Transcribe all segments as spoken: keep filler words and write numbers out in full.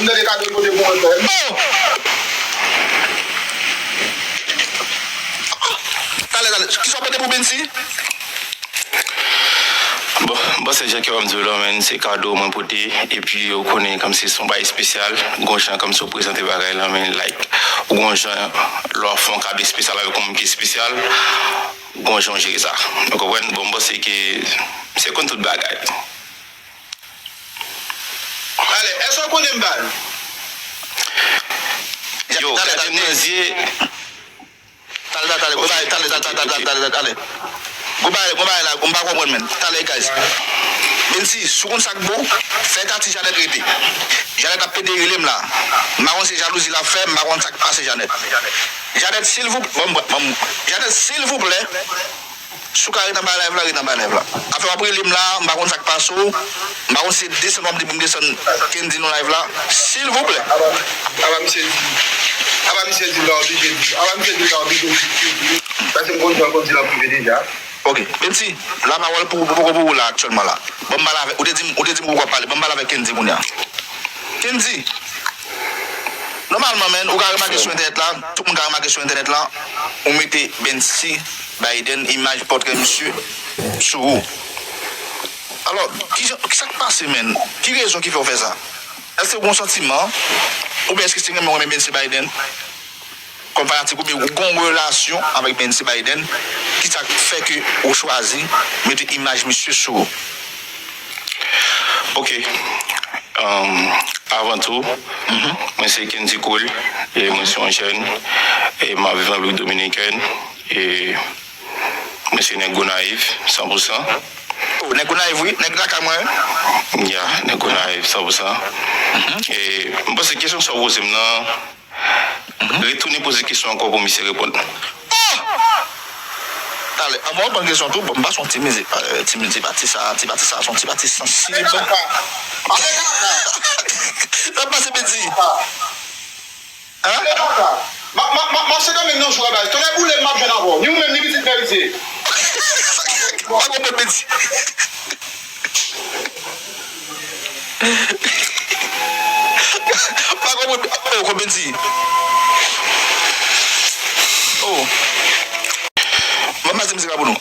M tande kado pote pou mwen, frè. Oh! Talè, talè. Kisa w pote pou Bensi? Bon, m panse jan ke w ap di w la, men se kado mwen pote, epi ou konnen kòmsi se yon bagay espesyal, gon jan kòmsi w prezante bagay la, men like, ou gon jan lè w ap fè yon kado espesyal avèk yon moun ki espesyal, gon jan w jere sa. Ou konprann? Bon, m panse ke misye konn tout bagay. Ale, èske w konnen m, baz? Yo, gade m nan zye. Talè, talè, talè, talè, talè, talè, talè, talè, talè. Gon bagay, gon bagay la, m pa konprann, men. Talè, guys. Bensi, si w konn sa k bon, fè Tati Janèt rete. Janèt ap pede rele m la. M pa konn se jalouzi l ap fè, m pa konn sa k pase Janèt. Janèt, silvouplè, ban m, ban m, Janèt, silvouplè, si w ka ret anba live la, ret anba live la. Afè w ap rele m la, m pa konn sa k pase w. M pa konn si se desann w ap di pou m desann Kendy nan live la. Silvouplè. Apa misye di, apa misye di l pa oblije di, apa misye di l pa oblije di, paske m konn jan l konn di l an prive deja. Ok, Bensi, lapawòl pou, pou, pou, pou ou la aktyèlman la. Ban m pale avèk, ou te di m, ou te di m ou pral pale. Ban m pale avèk Kendy kounye a. Kendy, nòmalman, men, ou ka remake sou entènèt la, tout moun ka remake sou entènèt la, ou mete Bensi Biden, imaj pòtrè misye sou ou. Alò, ki jan, ki sa k pase, men? Ki rezon ki fè w fè sa? Èske ou gon santiman? Oubyen èske se renmen w renmen Bensi Biden? Kòm fanatik oubyen ou gon relasyon avèk Bensi Biden, ki sa k fè ke ou chwazi mete imaj misye sou ou? Ok. Um, avan tou, mwen se Kendy Cool, e mwen se yon jèn, e m ap viv an Repiblik Dominikèn, e mwen se nèg Gonayiv, san pou san. Oh, nèg Gonayiv, wi, nèg lakay mwen. Ya, nèg Gonayiv, san pou san. E m panse kesyon sa w poze m nan, retounen poze kesyon ankò pou misye reponn. Oh! Talè, an mwen ban kesyon tou, bon, m pa son ti mizik, euh, ti mizik, ti pati sa, ti pati sa, son ti pati sansib. Ale kaka! Ale kaka! Sa pase piti. Hein? Ale kaka! Ma, ma, ma, ma se domen nan jou a baz. Tonnè boule m ap jwenn avè w. Ni ou menm, ni pitit Mèrizye. Pa konprann piti. Pa konprann. Oh, konprann di. Oh. Mwen pase mizik la pou nou.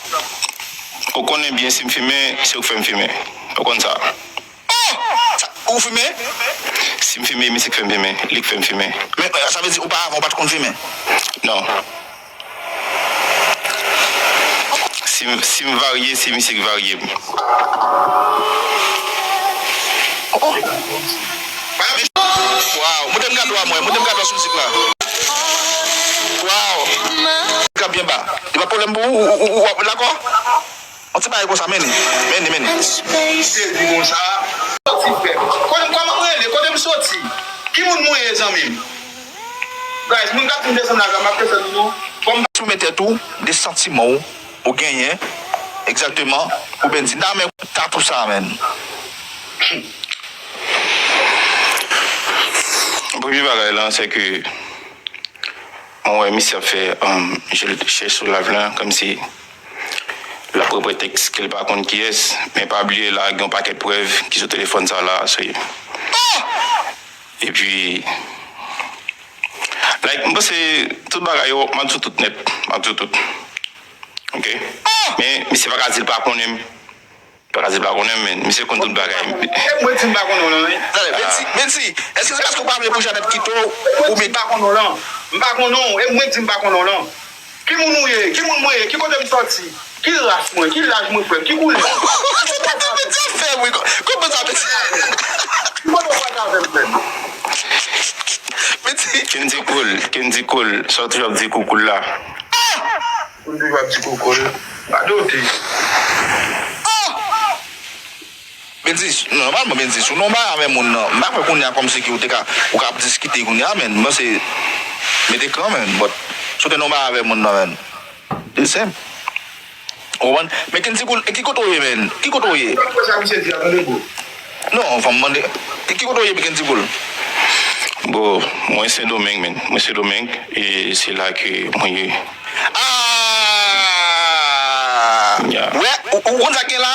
Ou konnen byen si m fimen, se ou k fè m fimen. Ou konn sa. Oh! Sa, ou fimen? Si m fimen, misye k fè m fimen. Li k fè m fimen. Men, sa vle di, oparavan, ou pa t konn fimen? Non. Si m, si m varye, se misye k varye m. Waw, moute m gade w a mwen, moute m gade w a sou mizik la. Waw. K ap byen ba. Li pa pwoblèm pou ou, ou, ou, ou, ou dakò? Yon ti bagay konsa, men li, men li, men li. Misye di konsa. Soti frè m. Kote m, kòman m rele? Kote m soti? Ki moun mwen ye, zanmi m? Guys, moun k ap di m desann lajan, m ap desann nou. Kòm sou men tèt ou, de santiman w, ou genyen, egzakteman, pou Bendy. N ta renmen kout tatou sa, menn. Premye bagay la, se ke mwen wè misye ap fè, um, je l chèch sou live la, kòmsi l ap pran pretèks ke l pa konn kiyès, men pa bliye la gen yon pakèt prèv ki sou telefòn sa la, so, epi, like, m panse tout bagay yo, m ap di w tout nèt, m ap di w tout. Ok? Men, misye pa ka di l pa konnen m. Pa ka di l pa konnen m, men misye konn tout bagay. E mwen di m pa konnen w lan, wi. Talè, Bendy, Bendy, èske se paske w pa vle pou Janèt kite w, ou mete... M pa konnen w lan. M pa konnen w, e mwen di m pa konnen w lan. Ki moun ou ye? Ki moun mwen ye? Ki kote m sòti? Ki ras mwen? Ki laj mwen, frè m? Ki koulè? Ki kote w pase avè m, frè m? Ki kote w pase avè m, frè m? Kendy Cool, Kendy Cool, sa w toujou ap di koukoul la. Moun toujou ap di koko l pa dote. Bendy, nòmalman, Bendy, si w nan yon bagay avè moun nan, m pa kwè kounye a kòmsi ki ou te ka, ou ka ap diskite kounye a, men, m panse, mete kanmenm, but, si w te nan yon bagay avè moun nan, men, li senp. Ou konprann? Men Kendy Cool, e ki kote w ye, men? Ki kote w ye? Ou konn sa misye di a, tande, bro. Non, fò m mande. E ki kote w ye, Kendy Cool? Bro, mwen Sendomeng, men. Mwen Sendomeng, e se la ke mwen ye. Ah! Yeah. Wè, ou, ou konn sa k gen la?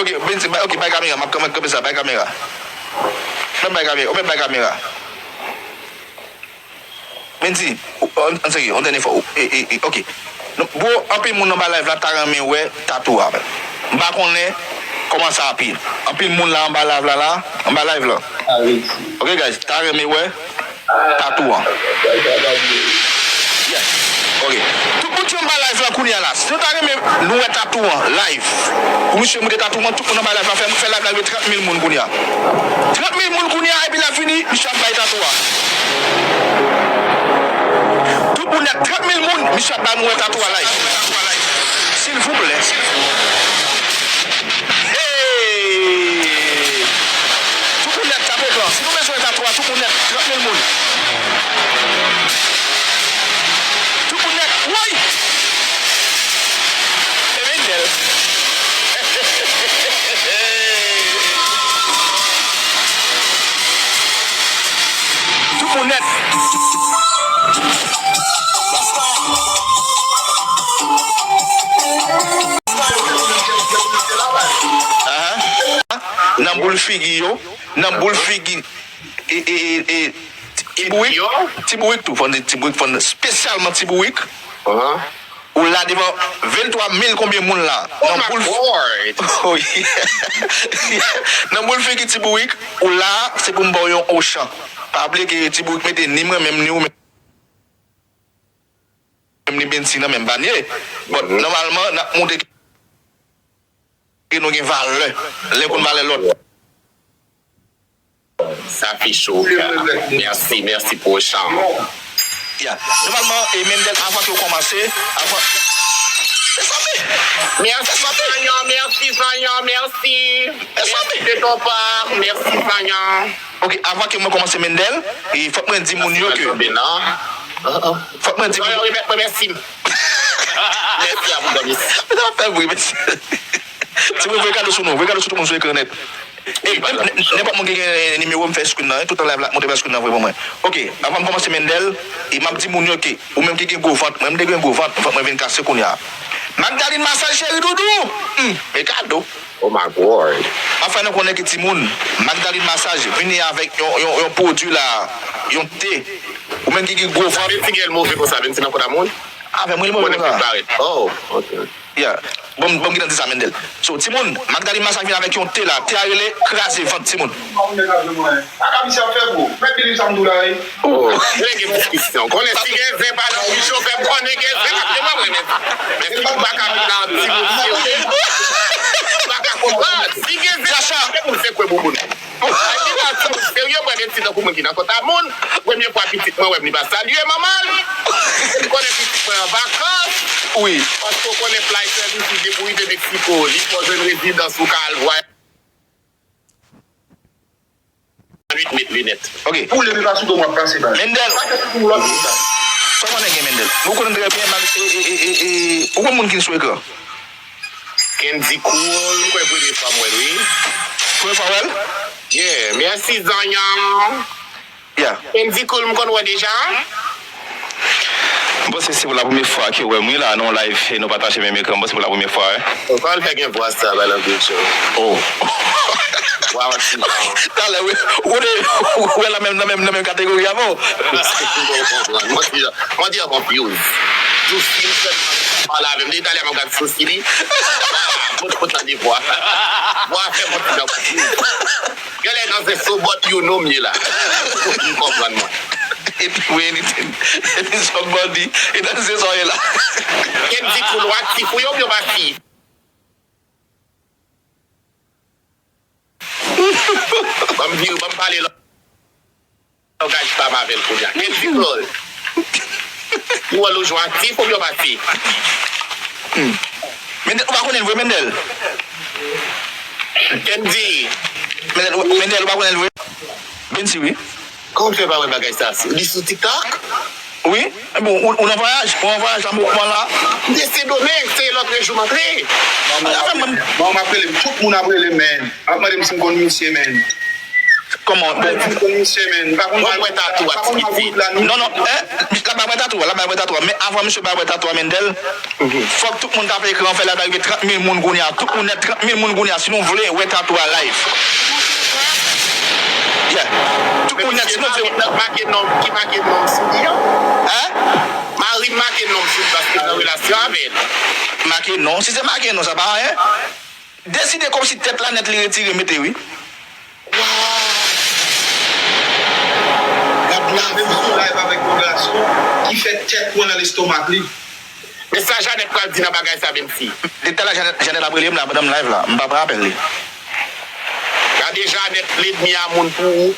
ok, Bendy, bay, ok, bay kamera, m ap kanpe sa, bay kamera. Mèt bay kamera, ou mèt bay kamera. Bendy, ou, an, an serye, yon dènye fwa. Ou, e, e, e, ok. Non, bro, anpil moun anba live la ta renmen wè tatou a. M pa konnen kòman sa ap ye. Anpil moun la anba live la, la, anba live la. Ok, guys, ta renmen wè tatou an. Yeah. Ok. Tout moun ki anba live la kounye a la, si nou ta renmen nou wè tatou an live, pou misye montre tatou an, tout moun anba live la fè, fè live la rive trant mil moun kounye a. Trant mil moun kounye a, epi l ap fini, misye ap bay tatou a. Tout moun nèt, trant mil moun, misye ap ba nou wè tatou a live. Silvouplè. Hey! Tout moun nèt, tape ekran. Si nou bezwen tatou a, tout moun nèt, trant mil moun. Tout moun nèt, woy! E Mendel. Tout moun nèt. Ahan. Nan boul figi yo, nan boul figi, e, e, e, e, Ti Bourik, Ti Bourik tou, fò n di Ti Bourik, fò n, espesyalman Ti Bourik. Ou la devan venntwa mil konbyen moun la? Oh nan my boul f- Lord! Oh, yeah. Nan boul figi Ti Bourik, ou la, se pou m ba w yon ochan. Pa bliye ke Ti Bourik mete ni mwen menm, ni ou menm, ni Bendy nan menm panye. But, nòmalman, n ap montre ke nou gen valè. Len konn valè lòt. Sa fè cho, frè. Mèsi, mèsi pou ochan. Yeah. Nòmalman, e Mendel, avan ke w kòmanse, avan. Mezanmi! Mèsi, Vanyan, mèsi, Vanyan, mèsi. Mezanmi! Mèsi de ton part, mèsi, Vanyan. Ok, avan ke mwen kòmanse Mendel, e fòk mwen di moun yo ke. Fòk mwen di moun. Vanyan, remèt mwen mèsi m. Mèsi a pou granmesi. Mwen ta fè vre, mèsi. Ti moun voye kado sou nou, voye kado sou tout moun sou ekran nèt. E, wi, nèp-, nèpòt moun ki gen nimewo m fè screen nan, toutan live la, montre m fè screen nan voye ban mwen. Ok, avan m kòmanse Mendel, e m ap di moun yo ke, ou menm ki gen gwo vant, mwen m te gen gwo vant, vant mwen vin kase kounye a. Magdalene Massage cheri doudou! Hmm, e kado. Oh my God. M ap fè nou konnen ke timoun, Magdalene Massage vini avèk yon, yon, yon pwodui la, yon te. Ou menm ki gen gwo vant. Sa vle di gen l move konsa, menm si nan kòt a moun? Avè mwen, li move konsa. Oh, ok. Yeah. Bon, bon, ki nan di sa, Mendel. So, timoun, Magdalene Massage vin avèk yon te la. Te a rele kraze vant, timoun. Pa ka misye ap fè gwo. Mèt Billy sa m di w la, wi. Oh, rele gen diskisyon. Konnen si gen zen pa nan bouch yo, fè m konnen gen zen, paske mwen, mwen, men, men fi m pa ka vin la, timoun serye. M pa ka konprann. Si gen zen, se moun sekwe bouboun. Ay, li pa timoun serye, mwen gen ti tankou moun ki nan kòt a moun. Premye fwa pitit mwen wè m, li pa salye manman l. M konnen pitit mwen an vakans. Wi. Paske w konnen fly service, depi w rive Meksiko, li fè w jwenn rezidans ou ka al vway. Uit mèt linèt. Ok. Pou leve pa sou do m w ap pase bal. Mendel. Pa kèt pou lòt moun sa. Kòman nèg gen Mendel? Ou konnen trè byen, mal, e, e, e, e, e, ou konn moun ki sou ekran? Kendy Cool, m kwè premye fwa m wè l, wi. Premye fwa w wè l? Yeah, mèsi Zanyan. Yeah. Kendy Cool, m konn wè deja. M panse se pou la premye fwa ke w wè m, wi, la, nan yon live, e nou pataje menm ekran. M panse se pou la premye fwa, wi. Ou pa al fè gen vwa sa, bay nan video. Oh. Vwa an ti jan. Talè, wi. Ou konnen, ou wè la menm, nan menm, nan menm kategori avè w. Mwen di, mwen di an confuse. Tou si m fè Pale avè m. Depi talè m ap gad sou Sili. Mwen t kontan de vwa. Vwa fè mwen ti jan kouti. Genlè nan se Sobòt you know m ye la. M konprann mwen. Epi we anything. Epi somebody. E nan se sa w ye la. Kendy tou lwa ti fou yo byen pati. Ban m vire, ban m pale langaj pa m avè l kounye a. Kendy Cole. Ou wè l ou jwe aktif oubyen w pase? Mendel, ou pa konnen l vre, Mendel? Kendy. Mendel, ou- Mendel, ou pa konnen l vre? Bensi, wi. Kòman w fè pa wè bagay sa? Li sou TikTok? Wi. Bon, ou, ou nan vwayaj? Ou nan vwayaj la, mwen la. M te Sendomeng, se lòt jou m antre. Afè mwen. Manman m ap rele m, tout moun ap rele m, men. Ap mande m si m konn misye, men. Kòman? Ap mande m si m konn misye, men. M pa konn. Bon, mwen tatou a ti piti. Non, non, eh, la ba mwen tatou a, la ba mwen tatou a. Men avan misye ba mwen tatou a, Mendel, fòk tout moun tape ekran an fè live la rive trant mil moun kounye a. Tout moun nèt trant mil moun kounye a. Si nou vle wè tatou a live. Yeah. Tout moun nèt, si nou vle. Make non, ki make non sou li an? Hein? Mari m make non sou li paske m nan relasyon avè l. Make non. Si se make non, sa pa anyen. Deside kòmsi tèt la nèt li retire mete wi. Gad la. Menm sou live avèk yon gason ki fè tèt mwen nan lestomak li. Men sa Janèt pral di nan bagay sa, Bensi? Depi talè Janèt, Janèt ap rele m la pandan m live la. M pa pran apèl li. Gade Janèt, lènmi a moun pou ou.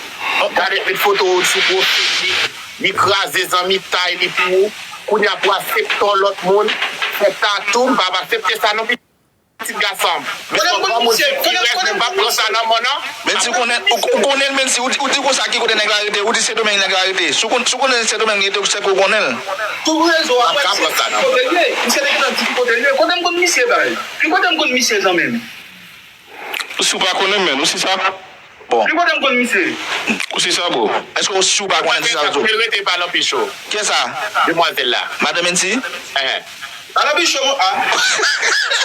Janèt met foto ou sou pwofil li. Li kraze zanmitay li pou ou. Kounye a pou aksepte yon lòt moun. Fè tatou, m p ap aksepte sa non. Pitit gason m. Men se yon granmoun ki rès, men m p ap pran sa nan men w non. Mensi, ou konnen, ou, ou konnen l, Mensi, ou di, ou di konsa ki kote nèg la rete, ou di Sendomeng nèg la rete. Si w konn, si w konnen Sendomeng li rete, se ke w konnen l. Sou rezo a, wè, m p ap pran sa nan men w. Kote l ye? Misye te gentan di ki kote l ye. Kote m konn misye, bay? Ki kote m konn misye, zanmi m? Si w pa konnen, men, ou si sa? Bon. Ki kote m konn misye? Ou si sa, bro? Èske ou si ou pa konnen si sa, bro? Kote l rete pa l anpeche w. Kiyès sa? Demwazèl la. Madan Mensi? Enhen. Ala bicho, ah.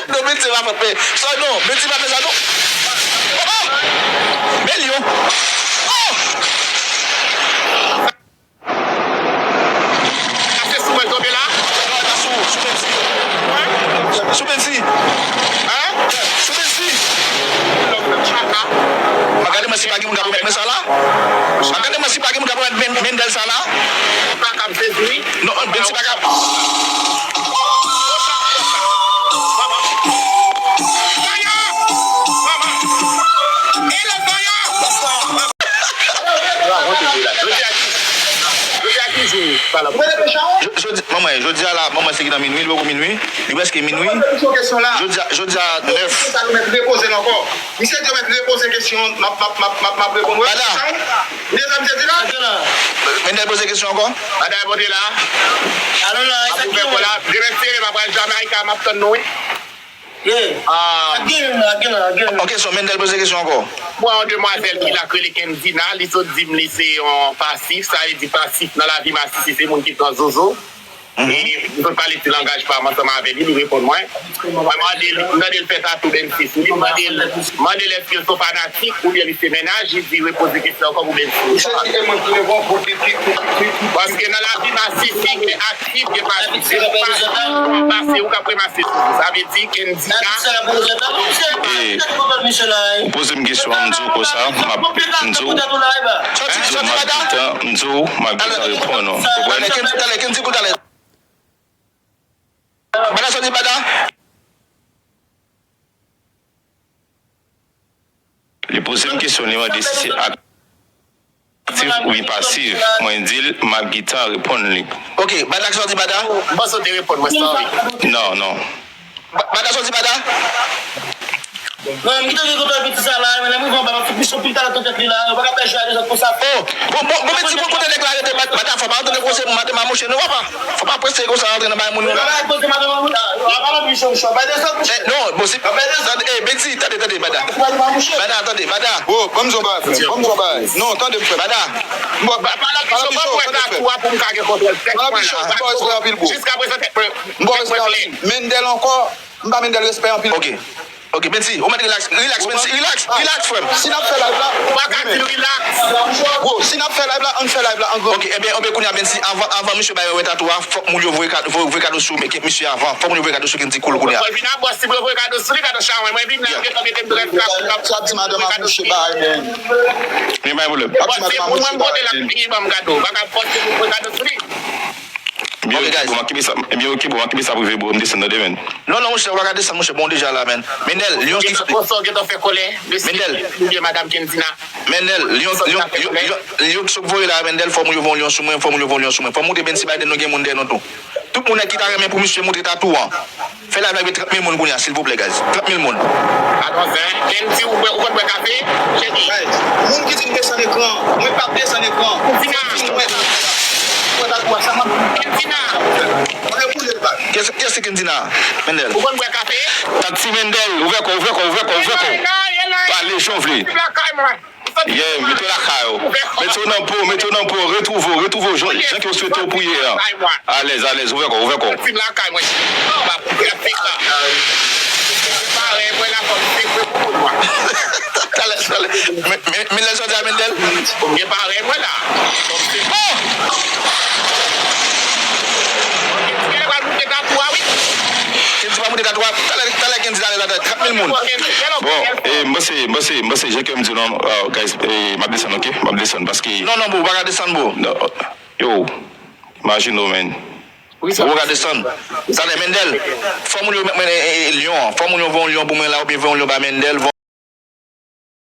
Non, Bensi pa fè, sa non, Bensi pa fè sa non. Oh! Men li yo. Oh! Pase sou mwen tonbe la. Non, e pa sou, sou Bensi. Sou Bensi. Hein? Sou Bensi. Lòt mwen chaka. Mwen gade mwen si pa gen moun k ap remèt mwen sa la. Mwen gade mwen si pa gen moun k ap remèt men, Mendel sa la. Pa kap Jezi wi. Non, Bensi pa kap. Jodi a ki, jodi a ki jou? Jodi, manman, jodi a la, manman se ki nan minwi, li poko minwi, li prèske minwi. Jodi a, jodi a nèf. Misye di yo mèt repoze l ankò. Misye di yo mèt repoze kesyon, m ap, m ap, m ap, m ap, m ap reponn. Bada. Ou tande sa misye di la? Mendel poze kesyon ankò? Bada reponn la. Alo la, ap ouvè kò la. Demen sere, m ap al Jamaica, m ap tann nou, wi. Yeah. Ah. Again, again, again. Ok, so Mendel poze kesyon ankò. Bon, yon demwazèl ki la k rele Kendina, li sot di m li se yon pasif, sa vle di pasif nan lavi masisi se moun ki pran zozo. E m sot pale ti langaj pa m ansanm avè li, li reponn mwen. Mwen mande l, m tande l fè tatou Bensi sou li, m mande l, mande l èske l se yon fanatik oubyen li se mennaj, li di repoze kesyon ankò pou Bensi. Misye di e mwen ki reponn pou pipi, pou pipi, pou pipi. Paske nan lavi masisi gen aktif, gen pasif. Se ou k ap pase, ou k ap remase sou li. Sa vle di Kendina. Ou poze m kesyon an, m di w konsa, m ap, m di w, m di w, m ap gentan, m di w, m ap gentan reponn ou. Konprann? Talè, Kendy, talè, Kendy, talè. Bada, sa w di, Bada? Li poze m kesyon, li mande si se aktif oubyen pasif. Mwen di l, m ap gentan reponn li. Ok, Bada, sa w di, Bada? M panse w te reponn mwen sa, wi. Non, non. Ba-, Bada, sa w di, Bada? Non, m kite gen kontwòl piti sa la, men lè m rive anba, m ap fout misyon pil talè nan tèt li la, yo pa ka pèdi a de zòt konsa. Oh, bon, bon, bon, men di mwen kote nèg la rete, Bada, fò pa antre nan koze maten mamouche, non, papa. Fò pa prese konsa antre nan bay moun yo la. Yo pa ka koze maten mamouche, yo pa ka misyon, misyon, bay de zòt, misyon. Eh, non, bon, si, tande, eh, Bensi, tande, tande, Bada. Bada, tande, Bada. Oh, ban m di w bagay, frè, ban m di w bagay. Non, tande m, frè. Bada. Bon, pa, pa la misyon, ban mwen tatou a pou m ka gen kontwòl tèt mwen la. Jiskaprezan, tèt mwen, tèt mwen plen. Mendel ankò. M ba Mendel respè anpil. Ok. Ok, Bensi, ou mèt relax. Relax, Bensi. Relax, relax, frè m. Si n ap fè live la, ou pa ka di l relax. Bro, si N ap fè live la, ann fè live la, an gran. Ok, ebyen, ebyen, kounye a, Bensi, anvan, anvan misye bay wè tatou a, fòk moun yo voye kado, voye, voye kado sou misye avan. Fòk moun yo voye kado sou Kendy Cool kounye a. Mwen vin a bòs li pou yo voye kado sou li, kado chawony. Mwen vin la, yo mete m drèf la, pou yo voye kado sou li. Li bay pwoblèm. Bòs se pou mwen, m pote la, pou li ban m kado. Pa ka fòse pou voye kado sou li. Ebyen, ok, guys. Bon, m ap kenbe sa, ebyen, ok, bon, m ap kenbe sa prive, bro, m desann nan demen. Non, non, monchè, ou pa ka desann, monchè, bon, deja la, men. Mendel, Lyon ki... Konsa w gentan fè kòlè, mesye, Mendel. Oubyen madanm Kenzina. Mendel, Lyon, Lyon, Lyon, Lyon, Lyon ki sot voye la, Mendel, fò moun yo voye yon Lyon sou mwen, fò moun yo voye yon Lyon sou mwen. Fò m montre Bensi Biden, nou gen moun dèyè nou tou. Tout moun ki ta renmen pou misye montre tatou an. Fè live la gen trant mil moun kounye a, silvouplè, guys. Trant mil moun. Atò, zen, Kendy, ou bwè, ou konn bwè kafe? Cheri. Guys, moun ki di m desann ekran, mwen p ap desann ekran. Kenzina. Fò m fin wè tatou a. Wè tatou a, sa m ap... Kenzina. Mwen boule l, baz. Kiyès, kiyès se Kenzina? Mendel. Ou konn bwè kafe? Tati Mendel, ouvè kò, ouvè kò, ouvè kò, ouvè kò. Pale jan w vle. Lakay mwen. Yeah, mete w lakay ou. Mete w nan po, mete w nan po, retwouve w, retwouve w, jan, jan ke w swete w pou ye a. Alèz, alèz, ouvè kò, ouvè kò. Tim lakay mwen. Ba pou trafik la. Parèy mwen la fòm se kwe pou moun mwen. Talè, talè. Men, men, men lè jodi a Mendel. Gen parèy mwen la. Fòm se... Oh! Kendy pral moute tatwa, wi. Kendy pral moute tatwa. Talè, talè Kendy ale la, trant mil moun. Bon, e, m panse, m panse, m panse, jan ke m di non, uh, guys, e, m ap desann, ok? M ap desann, paske... Non, non, bro, ou pa ka desann, bro. Non, yo, imajine w, man. Ou pa ka desann. Talè, Mendel, fò moun yo met mwen, e, e, e, Lyon an. Fò moun yo voye yon Lyon pou mwen la, oubyen voye yon Lyon ba Mendel.